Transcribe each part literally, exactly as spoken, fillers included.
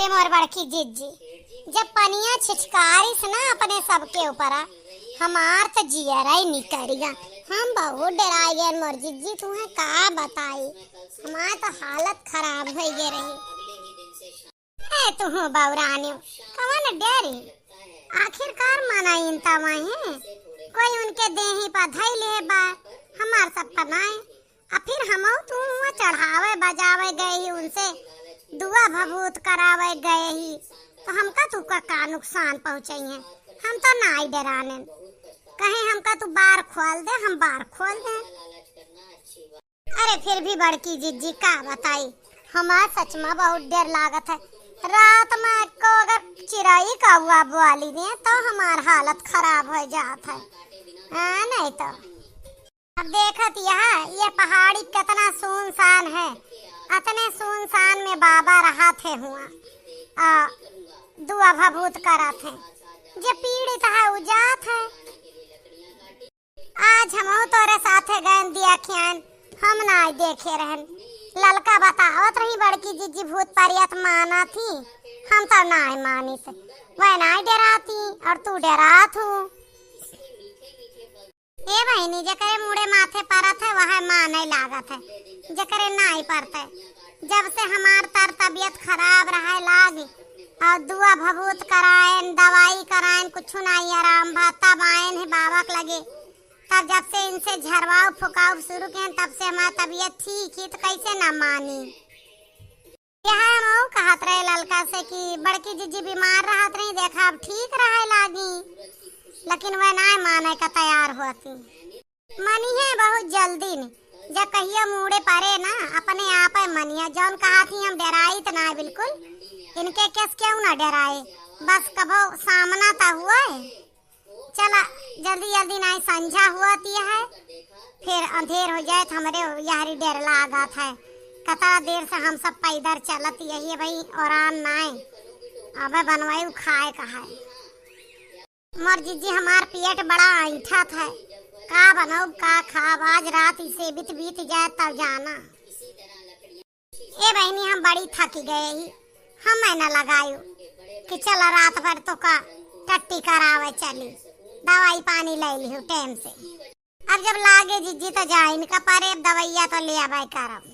मोर बड़की जिज्जी, जब पनिया छिछकारिस ना अपने सबके ऊपरा, हमार त जियरा ही निकरिया। हम बहुत डेराइ गए मोर जिज्जी, तुहें का बताई, हमार त हालत खराब होइ गए रही। ए तुहूँ बौरान्यो, कवन डेरी? आखिरकार मनइन तवहीं कोई उनके देही पर धइ लेहे बा, हमार सब पर नाय। आ फिर हमहू तू हुआँ चढ़ावे बजावे गए ही उनसे, दुआ भभूत करावे गए ही, तो हमका तू का, का नुकसान पहुँचइहें? हम तो नाई डेरानेन। कहे हमका तू बार खोल दे, हम बार खोल दे। अरे फिर भी बड़की जिज्जी का बताई, हमार सच में बहुत डेर लागत है। रात में को अगर चिरई कौआ बोली ने तो हमार हालत खराब होइ जात है। हाँ, नहीं तो। अब देखत यह, ये पहाड़ी कितना सुनसान है, अतने सुनसान में बाबा रहत है हुआँ, आ, दुआ भभूत करत है। जे पीड़ित है, उ जात है। आज हमहू तोरे साथे गएन दिया खियान, हम नाय देखे रहन। ललका बतावत रही बड़की जिज्जी भूत परियत मानत ही, हम तो नाय मानित। वह नाय डेराती और तू डेरात हू। ए बहिनी, जेकरे मूड़े माथे परत है, वह माने लागत है, जेकरे नाय परत है। जब से हमार तर तबियत खराब रहे लागी और दुआ भभूत कराएन, दवाई कराएन, कुछ नाई आराम भा, तब आएन है बाबा के लगे। तब जब से इनसे झरवाओ फुकाओ शुरू किए, तब से हमार तबियत ठीक ही, तो कैसे ना मानी? यह हमहू कहत रहे ललका से कि बड़की जिज्जी बीमार रहत रही, देखा अब ठीक रहे लागी, लेकिन वह नाय माने का तैयार होती। मनिहे बहुत जल्दी ने, जब कहियो मूड़े परे ना, अपने आप ही मनिहे। जौन कहत ही हम डेराइत ना बिल्कुल, इनके केस क्यों ना डेराए, बस कभो सामना त हुए। चला जल्दी जल्दी नाई संझा हुआती है, फिर अंधेर हो जाए तो हमरे यहरी डेर लागत है। कतरा देर से हम सब पैदर चलत यही भाई, और आन नाई अबे बनवाई खाए का है। मोर जिज्जी हमार पेट बड़ा ऐंठत है, का बनउब का खाब, आज रात इसे बीत बीत जाए तब जाना। ए बहिनी, हम बड़ी थकी गए ही, हम ना लगायु कि चल रात भर तो का टट्टी करावे चली, दवाई पानी ले लिहु टाइम से। अब जब लागे जिज्जी तो जाइन का परे, अब दवाइया तो ले आवे करब।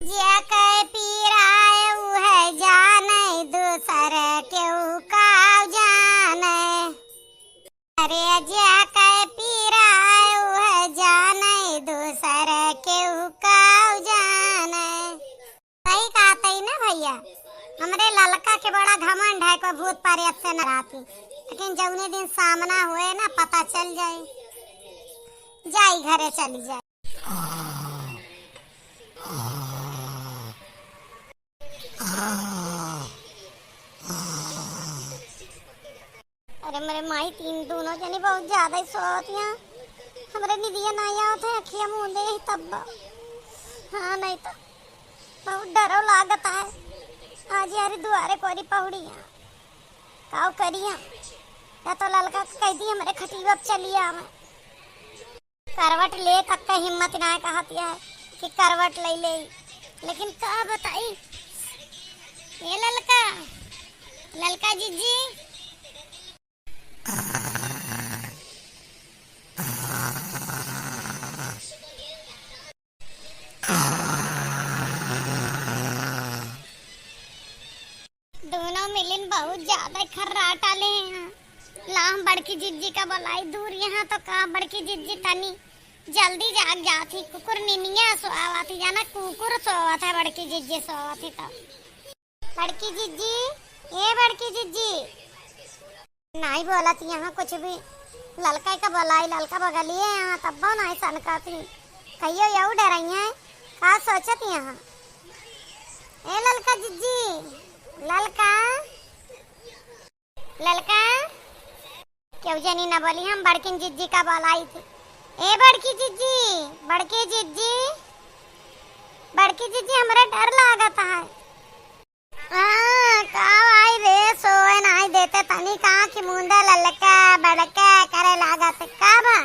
जे के पीराए उहे जाने, दूसर केहू का जाने। अरे जे के पीराए उहे जाने, दूसर केहू का जाने। सही कहत ही ना भैया, हमरे ललका के बड़ा घमंड है, कोई भूत प्रेत से न रहती, लेकिन जौने दिन सामना हुए ना पता चल जाए, जाई घरे चली जाए। अरे मेरे माई, तीन दोनों जनी बहुत ज्यादा ही सोवत हैं। हमरे निदिया ना आवत है, अखिया मूंदे ही तब। हाँ, नहीं तो बहुत डरो लागत है। आज यारी दुआरे कोरी पहुड़िया, काव करिया? या तो ललका के कह दी हमरे खटिया पे चली आवे। करवट ले तक के हिम्मत ना कहत है कि करवट ले ले, लेकिन का बताई? ए ललका, ललका जिज्जी। दोनों मिलिन बहुत ज्यादा खर्राटा ले हैं। ला हम बड़की जिज्जी का बुलाई दूर यहाँ तो का बड़की जिज्जी तनी जल्दी जाग जात ही। कुकुर निनिया सोवत ही, जाना कुकुर सोवत है, बड़की जिज्जी सोवत ही तो। बड़की जिज्जी, ए बड़की जिज्जी। नाई बोलत यहाँ कुछ भी। ललका का बोलाई, ललका बगलिए यहाँ तब्बो नाई सनकत ही। कहियो यहू डरइया है, का सोचत यहाँ? ए ललका जिज्जी, ललका, ललका। केहू जनी न बोली, हम बड़किन जिज्जी का बोलाई थी। ए बड़की जिज्जी, बड़की जिज्जी, बड़की जिज्जी, हमरे डर लागत है। हाँ, का भाई रे, सोए नाई देते, तनी का कि मुंडा ललका बड़का करे लागत, का बा?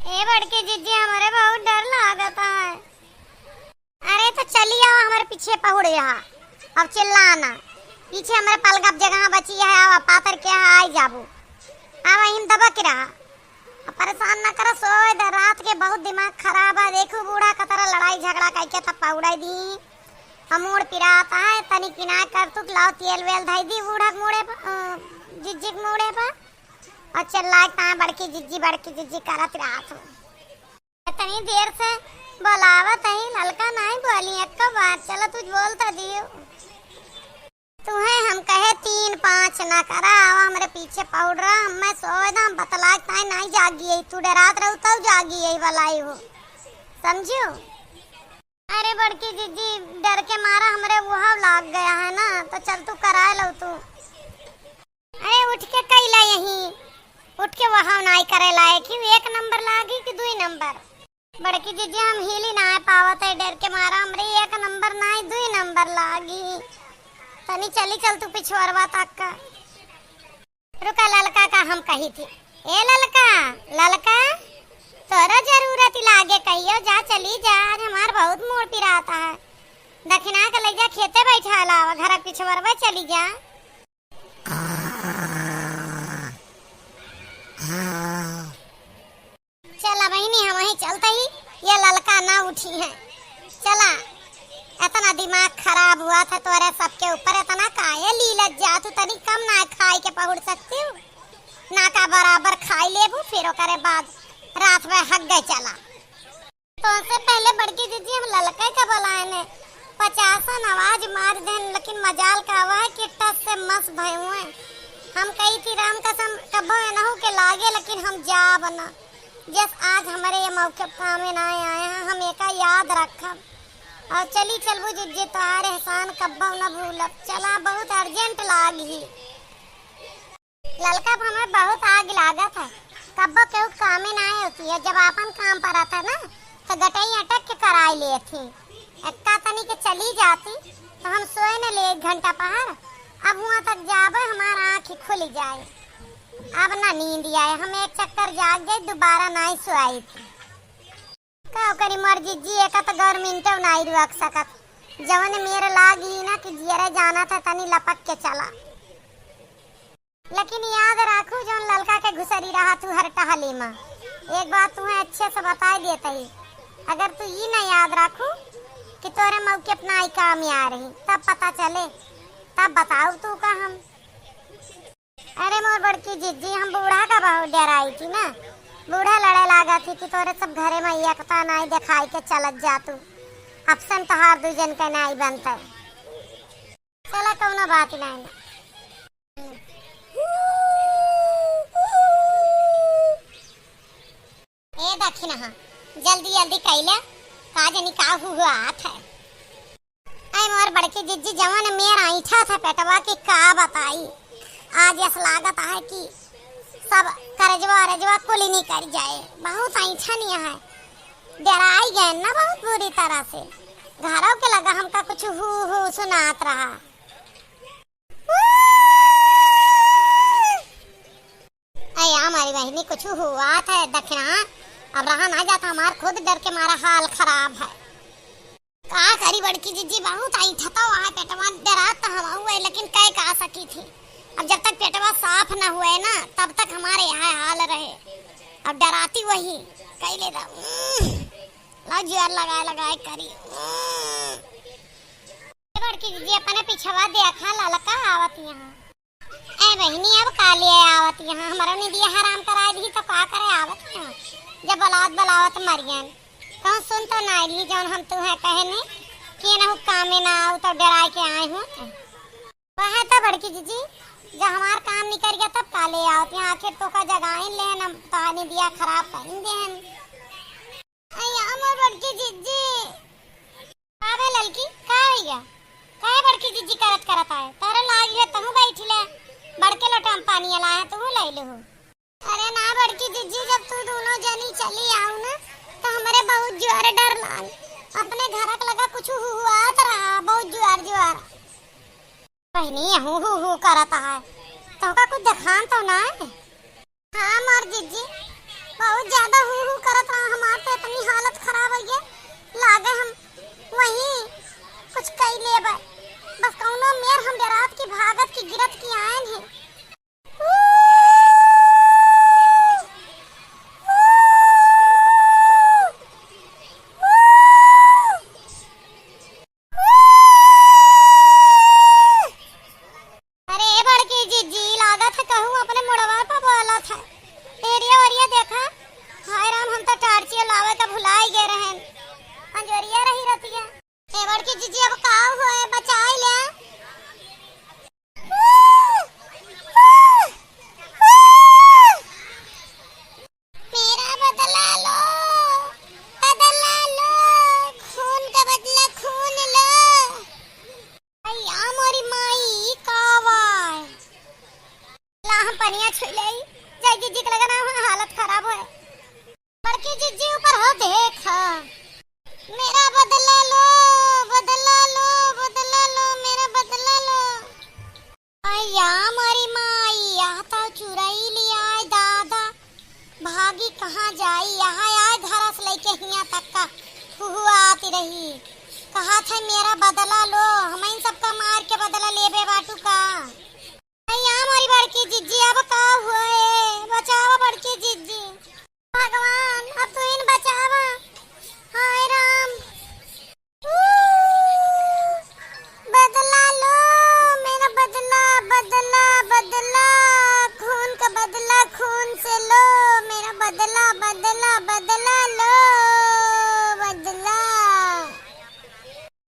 ए बड़की जिज्जी, हमरे बहुत डर लागत है। अरे तो चली आवा हमरे पीछे पहुड़ यहाँ। अब चिल्लाना, पीछे हमरे पलगप जगह बची है, अब पातर के है, आई जाबू। अब अहिन दबक रहा, अब परेशान ना करा, सोए दे, रात के बहुत दिमाग खराब है। देखू बूढ़ा कतरा लड़ाई झगड़ा कइके तब पौड़ाई दी, हम मूड़ पिरात है, तनी किनाय कर तू, लाओ तेल वेल धई दी बूढ़ा के मूड़े पर, अ, जिज्जी के मूड़े पर, और चिल्लाए ता बड़की जिज्जी, बड़की जिज्जी करत रहत हूँ। इतनी देर से बोलावत ही, ललका नाहीं बोली एको बात। चलो, तू बोल तो दियो। तुहे हम कहे तीन पाँच ना करा, आवा हमरे पीछे पौड़ रहा, हमें सोए दा, हम बतलाए ताई नाहीं जागी है, तू डरात रहू तब जागी है, बलाई हो, समझियो? अरे बड़की जिज्जी, डर के मारा हमरे वहाव लाग गया है ना, तो चल तू कराए लो तू। अरे उठ के कैला यही, उठ के वहाव नाई करे लायक ही, एक नंबर लागी कि दुई नंबर? बड़की जिज्जी, हम हिली नाई पावत है, डर के मारा हमरे एक नंबर नाई दुई नंबर लागी। तनी चली चल तू पिछुअरवा तक का। रुका, ललका का हम कही थी, ए ललका, ललका, तोरा जरूरत लागे कहियो, जा चली जा, आज हमार बहुत मूड़ पिराता है। दखिना के लइजा खेते बैठा लावा, घर के पिछुअरवा चली जा। चला बहिनी, हम वहीं चलते ही, ये ललका ना उठी है। चला, इतना दिमाग खराब हुआ था तोरे सबके ऊपर, इतना काहे लीलत जा तू, तनी कम ना खाए के पहुड़ सकती हूँ, ना का बराबर खाई लेबू, फिर ओकरे बाद रात में हक गए। चला। तोसे पहले बड़की जिज्जी हम ललका का बुलाए ने, पचासन आवाज मार देन, लेकिन मजाल का हुआ है कि टस से मस भय हुए। हम कही थी राम कसम कब्बो एनहू के लागे, लेकिन हम जाब ना। जस आज हमरे ये मौके कामे ना आए हैं, हम एका याद रखब। और चली चलबू जिज्जी, तोहार एहसान कब्बो न भूलब। चला, बहुत urgent लाग ही। ललका, अब हमें बहुत आग लागत है, कब्बो केहू कामे ना होती है। जब आपन काम परत है ना, तो गटई अटक के कराई लेत ही। एक्का तनी के चली जाती, तो हम सोए न ले एक घंटा पहर। अब हुआ तक जाबे, हमार आँख ही खुल जाए। अब ना नींद आए, हम एक चक्कर जाग गए, दोबारा नाई सोआई थी। का करी मोर जिज्जी, एका तो गवर्नमेंटो नाई रोक सकत। जवन मेर लागी ना कि जियरे जाना था, तनी लपक के चला। लेकिन याद राखू, जौन ललका के घुसरी रहा तू हर टहली मा, एक बात तुम्हें अच्छे से बताई देत ही, अगर तू ई ना याद राखू कि तोरे मौके अपना आई काम आ रही, तब पता चले, तब बताऊ तू का हम। अरे मोर बड़की जिज्जी, हम बूढ़ा का बहुत डराई थी ना, बूढ़ा लड़े लागा थी कि तोरे सब घरे में एकता नाई दिखाई के चलत जा तू, अफसन तोहार दू जन के नाई बनता। चला, कौनो बात नाई। ए दखिनहा, जल्दी जल्दी कैले, का जनी का हुआ है। ऐ मोर बड़की जिज्जी, जवन मेर ऐंठा था पेटवा की का बताई, आज ऐस लागत है कि सब करजवा अरजवा कुल निकल जाए, बहुत ऐंठा नहीं है, डराई गए ना बहुत बुरी तरह से। घरों के लगा हमका कुछ हू हू सुनात रहा। अरे हमारी बहिनी कुछ हुआ था दखिना, अब रहा ना जाता, हमार खुद डर के मारा हाल खराब है। का करी बड़की जिज्जी, बहुत ऐंठा तो है पेटवा, डरात तो हम हुए, लेकिन कै का सकी थी। अब जब तक पेटवा साफ न हुए ना, तब तक हमारे यह हाल रहे। अब डराती वही कैले रहा। ला जियर लगाए लगाए करी। बड़की जिज्जी, अपने पिछवा देखा, ललका आवत यहाँ। ए बहिनी, अब का लिए आवत यहाँ? हमारा निदिया हराम कराए दी तो का करे आवत यहाँ? जब बलावत बलावत मरियन। कौन सुन तो ना ली जौन हम तुम्हें कहे ने कि ना कामे ना आओ तो डराए के आए हूँ। वह तो बड़की जिज्जी, जब हमार काम निकल गया तब का ले आवत यहाँ? आखिर तो का जगाइन ले ना, तो निदिया खराब कइन देन। अय्या, मोर बड़की जिज्जी। का बे ललकी, का भैया? काहे बड़की जिज्जी करत करत आए? तोरे लागी है, तहूँ बैठ ले। बड़के लोटा में पानी लाए हैं, तहूँ ले लेहू। अरे ना बड़की जिज्जी, जब तू दोनों जनी चली आऊ ना, तो हमरे बहुत जोर डर लाग। अपने घरक लगा कुछ हुहुआत रहा, बहुत जोर जोर। बहिनी, हू हू हू करत है, तोहका कुछ देखान तो ना है? हाँ मोर जिज्जी, बहुत ज्यादा हू हू करत रहा, हमार तो इतनी हालत खराब हो गई, लागे हम वही कुछ कई लेबे। बस कहूँ गिरत की आयन है। अरे ए बड़की जिज्जी, लागत है कहूँ अपने मुड़वा पर बोलत है। एरिया ओरिया देखा। हाय राम, हम तो टार्चिया लावे का भुलाई गए रहन। अंजोरिया रही रतिया। ए बड़की जिज्जी, अब का होए, बचाई ले। मेरा बदला लो, बदला लो, खून का बदला खून लो। अय्या मोरी माई, ई का बा? ला हम पनिया छुई लेई, जाई जिज्जी के लगे ना, हमार हालत खराब होए। बड़की जिज्जी ऊपर हो देखा। मेरा बदला लो, बदला लो, बदला लो, मेरा बदला लो। अय्या मोरी माई, यह तो चुरई लिया है दादा। भागी कहाँ जाई, यहाँ आए धरस लइके हियाँ तक का हुहुआती रही। कहा था मेरा बदला लो, हमइन सबका मार के बदला लेबे बाटू का? अय्या मोरी बड़की जिज्जी, अब का हुए? बचावा बड़की जिज्जी। भगवान, अब तू इन बचावा। हाय राम। बदला लो, मेरा बदला, बदला, बदला, खून का बदला खून से लो, मेरा बदला, बदला, बदला लो, बदला।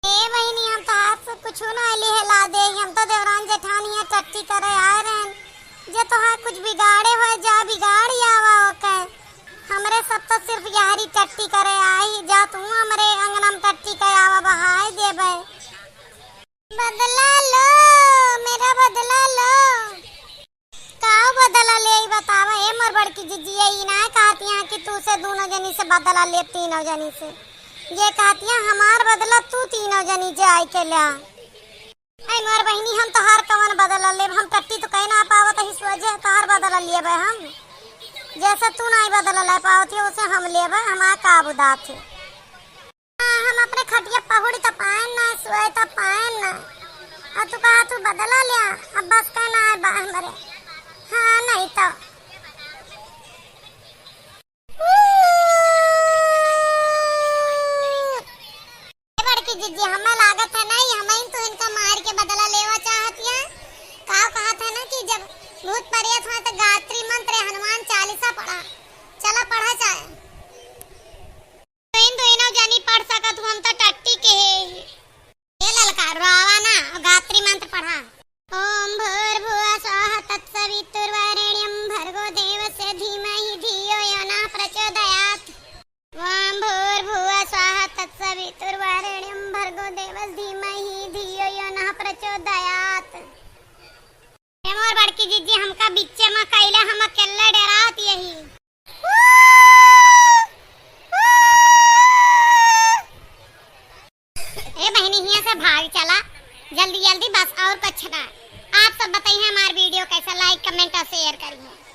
ए बहिनी, हम तो हाथ से कुछ ना लिहला दे, हम तो देवरान जेठान हियाँ टट्टी करे आए रहन। जे तोहार कुछ बिगाड़े होए, जा बिगाड़ आवा ओके। हमरे सब तो सिर्फ यहरी टट्टी करे आई, जा तू हमरे अंगना में टट्टी करे आवा, बहाय देबे। बदला लो, मेरा बदला लो। काव बदला ले, ई बतावा, ए मोर बड़की जिज्जी, ई ना कहतिया कि तू से दूनो जनी से बदला ले, तीनों जनी से। ये कहतिया हमार बदला तू तीनों जनी जे आई के ल्या। ऐ मोर बहिनी, हम तोहार कवन बदला लेब? हम टट्टी तो कहीं ना पावत ही, सोझे तोहार बदला लेबे हम। जैसे तू नाई बदला ले पावत ही, उसे हम लेबे, हमार का बुदात है। हाँ, हम अपने खटिया पहुड़ी तो पाएन ना, सोए तो पाएन ना। और तू कहा तू बदला लिया, अब बस का ना है बा हमरे। हाँ, नहीं तो। ए बड़की जिज्जी, हमें लागत है ना, ये हमें तो इनका मार के बदला लेवा चाहत है। का कहत है ना कि जब भूत प्रेत हुआ तो गायत्री मंत्र, हनुमान चालीसा पढ़ा। चला पढ़ा चाहे। तो इन दोनों जनी पढ़ सकत हो, हम तो टट्टी के है। ए ललका, रोवा ना, गायत्री मंत्र पढ़ा। ओम भूर्भुवः स्वः तत्सवितुर्वरेण्यं भर्गो देवस्य धीमहि धियो यो नः प्रचोदयात्। ओम भूर्भुवः स्वः तत्सवितुर्वरेण्यं भर्गो देवस्य धीमहि धियो यो नः प्रचोदयात्। ए मोर बड़की जिज्जी, हमका बिच्चे में कैले, हम अकेले डेरात यही। ए बहिनी, हियां से भाग चला, जल्दी जल्दी, बस और कुछ ना। आप सब बताइए हमार video कैसा, like, comment और share करिए।